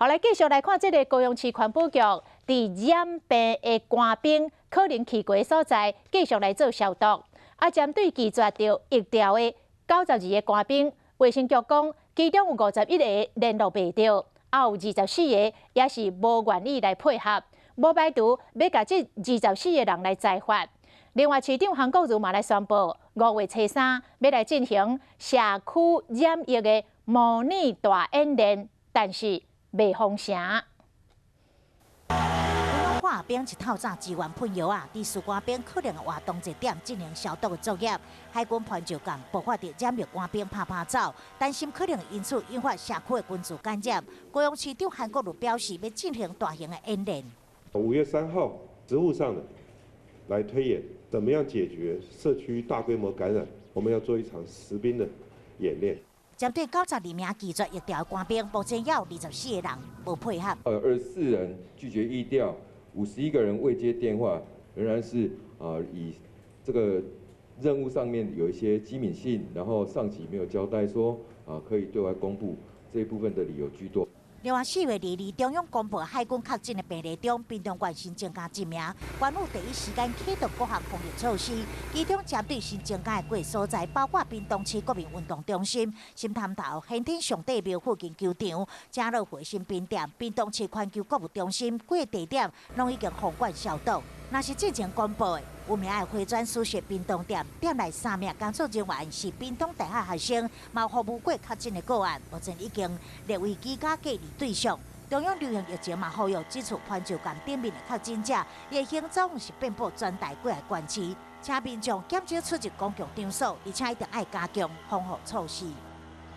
好，來繼續來看這个高雄市環保局，佇染病的官兵可能去過所在，繼續來做消毒。啊，針對拒絕著疫調的92個官兵，衛生局講，其中有51个聯絡袂著，啊有24个也是無願意來配合，無排除欲共這24个人來裁罰。另外，市長韓國瑜嘛來宣布，5月初3欲來進行社區染疫的模擬大演練，但是袂封城。化學兵一透早支援噴藥仔，佇士官兵可能的活動地點進行消毒的作業。海軍番石港爆發著染疫官兵趴趴走，擔心可能因此引發社區的群聚感染。高雄市長韓國瑜表示，欲進行大型的演練。5月3號，實務上的來推演，怎麼樣解決社區大規模感染？我們要做一場實兵的演練。針對92名拒絕疫調的官兵，目前猶有24個人無配合。24人拒絕疫調，51個人未接電話，仍然是啊以這個任務上面有一些機敏性，然後上級沒有交代說啊可以對外公布這一部分的理由居多。另外，4月22日中央公布海軍確診的病例中，屏東縣新增加一名，縣府第一時間啟動各項防疫措施，其中針對新增加的幾个所在，包括屏東市國民運動中心、深潭頭玄天上帝廟附近球場、家樂福新品店、屏東市環球購物中心，幾个地點攏已經封館消毒。若是進前公布的有名的回轉壽司屏東店，店內三名工作人員是屏東大學學生，嘛服務過確診的個案，目前已經列為居家隔離對象。中央流行疫情嘛呼籲，這次番石港頂面的確診者，伊行蹤是遍佈全台幾个縣市，請民眾減少出入公共場所，而且一定愛加強防護措施。